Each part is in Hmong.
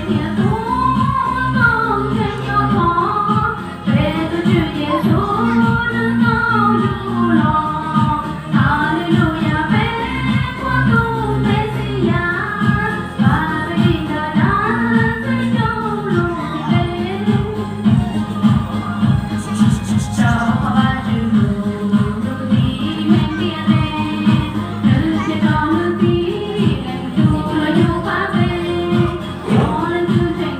Niam tub muaj koj ntseeg nyob thov, peb tus Tswv Yexus nws tau yug los. Haleluyas, peb muaj tus Mexiyas, pab peb dim ntawm dab txwv coob lub npe. Rau qhov Vajtswv hlub lub txiv neej ntiaj teb, nws cia rau nws txiv neej tub los yug pab peb, ua leej twg ntseeg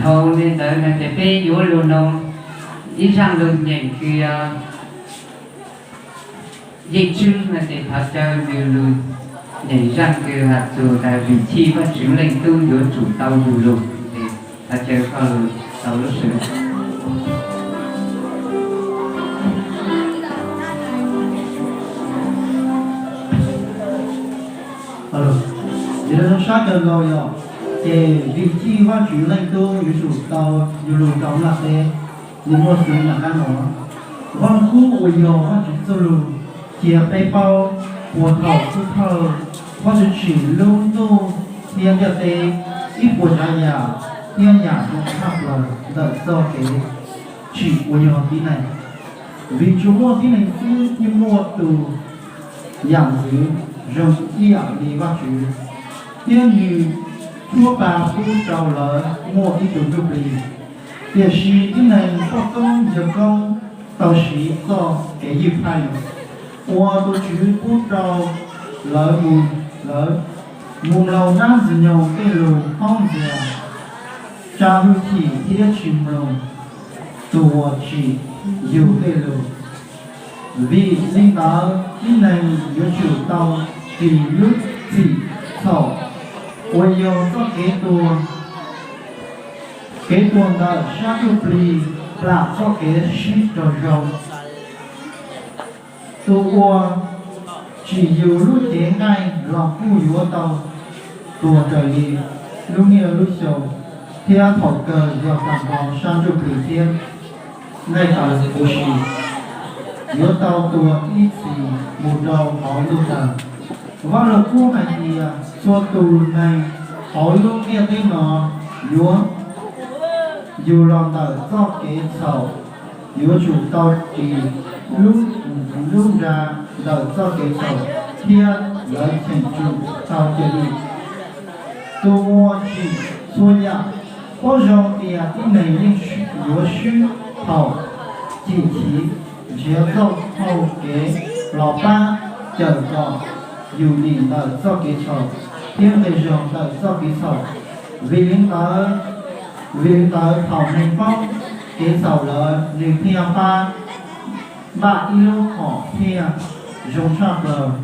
Dhau li ntawd no ces peb yuav lug noo ib zaaj lug nyeem kws yog Yeej Tswb no ces thov caw nws lug nyeem zaaj kws has txug tas vim chij Vaajtswv Leej Tub yuav tsum tau yug lug, ces thov caw koj lug tau lub sij hawm. Ces lawv zoo sab kawg nkaus yog, ces vim chij Vaajtswv Leej Tub yuav tsum tau yug lug rau nplaj teb, nws muaj xws li nram qab no: Vaaj Lug Kub uas yog Vaajtswv txuj lug, cia peb paub puag thaum Tub Thawj Vajtswv tsim lub ntuj thiab ntiaj teb, ib puas tsav yam thiab yam zoo tshaj plaws ntawm txoj kev tsim uas yog tib neeg. Vim tsuas muaj tib neeg xwb thiaj muaj tus yam ntxwv zoo ib yam li Vajtswv, thiab nws tshuab pa pub rau lawv muaj ib tug ntsuj plig. Tiam sis tib neeg poj koob yawg koob tau siv txoj kev ywj phaij uas tus Tswv pub rau lawv mus, lawv mus mloog dab ntxwg nyoog tej lus haub ntxias, tsa hwj chim thiab tsis mloog tus uas tsim yug tej lus. Vim li ntawd tib neeg yuav tsum tau ris lub txim txhaum uas yog txoj kev tuag, kev tuag ntawm sab ntsuj plig plam txoj kev sib raug zoo. Tus uas tsim yus lub cev nqaij los kuj yuav tau tuag raws li lub niaj lub xyoo, thiab thaum kawg yog tag nrho sab ntsuj plig thiab nqaij taws huv si, yuav tau tuag ib txhis mus rau hauv ntuj tawg. Vaj Lug Kub hais tias txhua tus neeg hauv lub ntiaj teb no yuav, yug los ntawm txoj kev txhaum, yuav tsum tau ris lub, lub nra ntawm txoj kev txhaum, thiab lawv cheem tsum tau cia li. Tus uas tsim txhua yam paub zoo tias tib neeg yeej yuav swb thaum cim chiv nrhiav txoj hau kev los pab cawm kom yus dim ntawm txoj kev txhaum thiab nqis zog ntawm txoj kev txhaum. Vim li ntawd, vim li ntawd thaum neeg paub kev txhaum lawm, nws thiaj pab npaj ib lub hom phiaj zoo tshaj plaws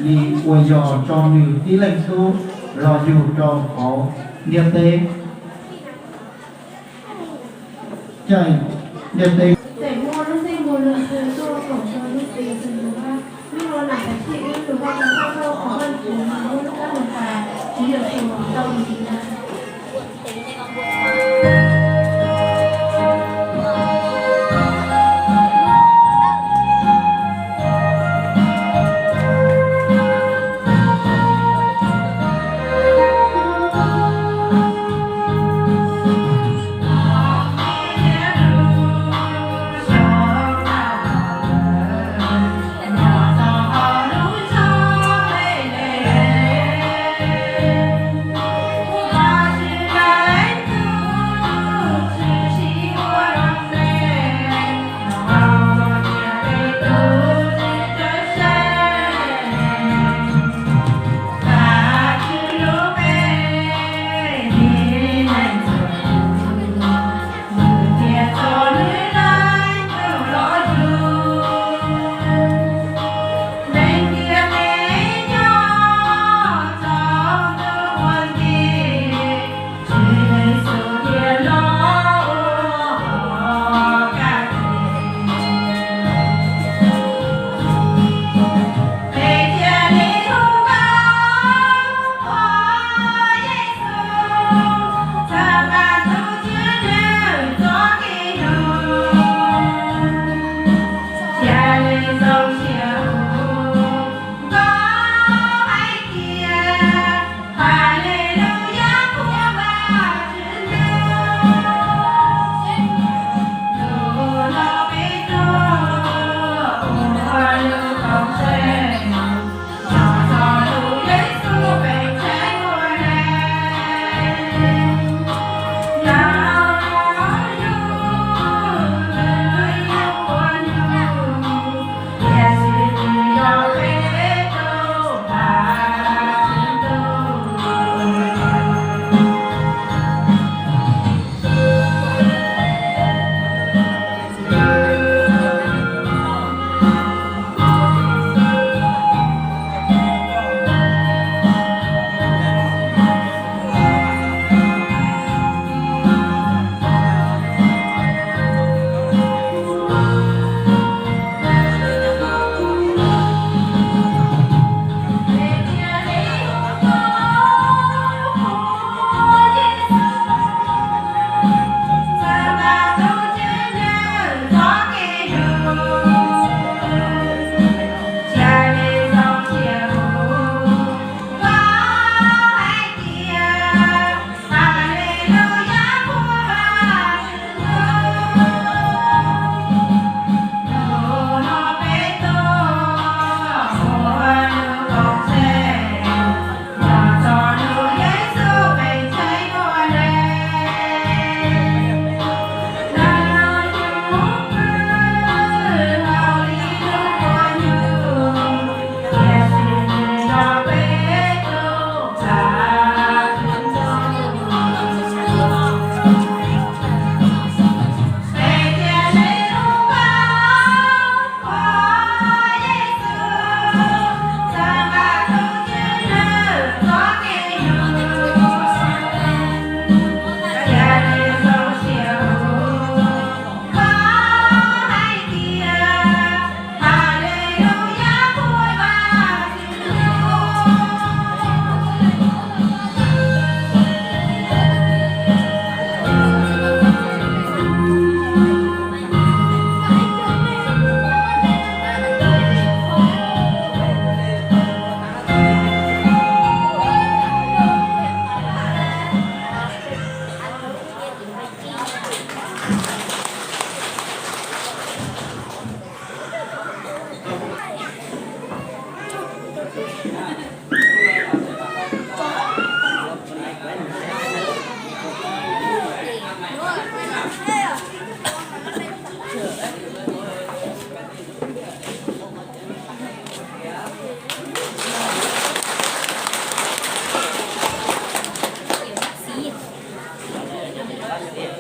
li uas yog tso nws tib Leej Tub los yug rau hauv ntiaj teb, caij ntiaj teb. Thank you.